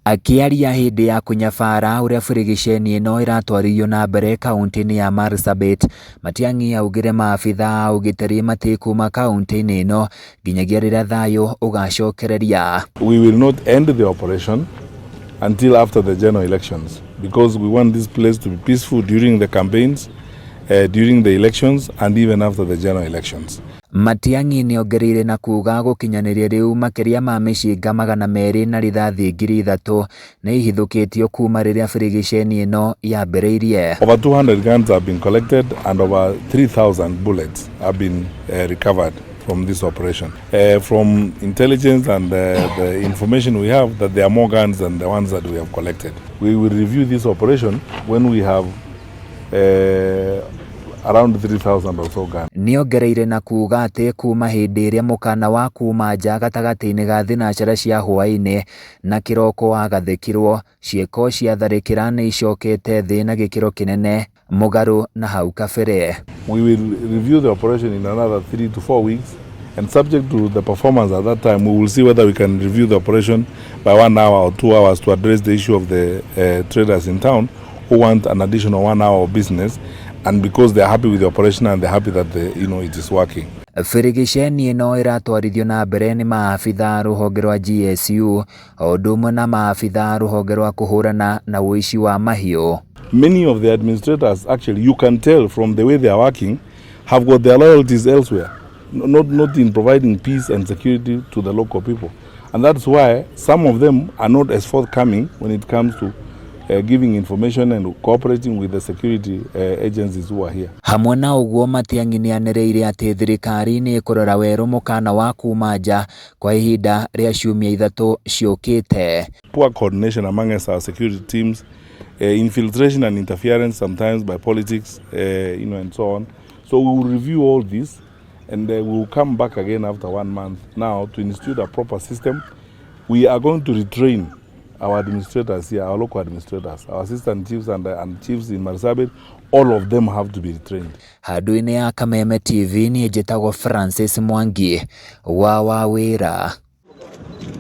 Akĩaria hĩndĩ ya kũnyabara ũrĩa birigiceni ĩno ĩratwarithio na mbere kaunti-inĩ ya Marsabit, Matiang'i augire maabitha a ũgitĩri matikuma kaunti-inĩ ĩno nginyagia rĩrĩa thayũ ũgacokereria. We will not end the operation until after the general elections because we want this place to be peaceful during the campaigns, during the elections and even after the general elections. Matiang'i nĩongereire na kuga gũkinyanĩria rĩu makĩria ma mĩcinga 200 na rithathi 3000 nĩ ihithũkĩtio kuma rĩrĩa birigiceni ĩno yambĩrĩirie. Over 200 guns have been collected and over 3,000 bullets have been recovered from this operation. From intelligence and the information we have that there are more guns than the ones that we have collected. We will review this operation when we have around 3,000 or so guns. Nĩongereire na kuga atĩ kuma hĩndĩ ĩrĩa mũkana wa kuma nja gatagatĩ-inĩ ga thinacara cia hwaĩ-inĩ na kĩroko wagathĩkirwo, ciĩko cia tharĩkĩra nĩ icokete thĩ na gĩkĩro kĩnene mũgarũ na hau kabere. We will review the operation in another 3 to 4 weeks, and subject to the performance at that time, we will see whether we can review the operation by 1 hour or 2 hours to address the issue of the traders in town who want an additional 1 hour of business, and because they are happy with the operation and they're happy that it is working. Birigiceni ĩno ĩratwarithio na mbere nĩ maabitha a rũhonge rwa GSU o ũndũ ũmwe na maabitha a rũhonge rwa kũhũrana na ũici wa mahiũ. Many of the administrators, actually, you can tell from the way they are working, have got their loyalties elsewhere, not in providing peace and security to the local people. And that's why some of them are not as forthcoming when it comes to giving information and cooperating with the security agencies who are here. Hamwe na ũguo, Matiang'i nĩanĩrĩire atĩ thirikari nĩ ĩkũrora werũ mũkana wa kuma nja kwa ihinda rĩa ciumia 3 ciũkĩte. Poor coordination amongst our security teams, infiltration and interference sometimes by politics, and so on. So we will review all this and we will come back again after one month now to institute a proper system. We are going to retrain our administrators here, our local administrators, our assistant chiefs and chiefs in Marsabit. All of them have to be retrained. Handũ-inĩ ya Kameme TV, niĩ njĩtagwo Francis Mwangi wa Wawĩra.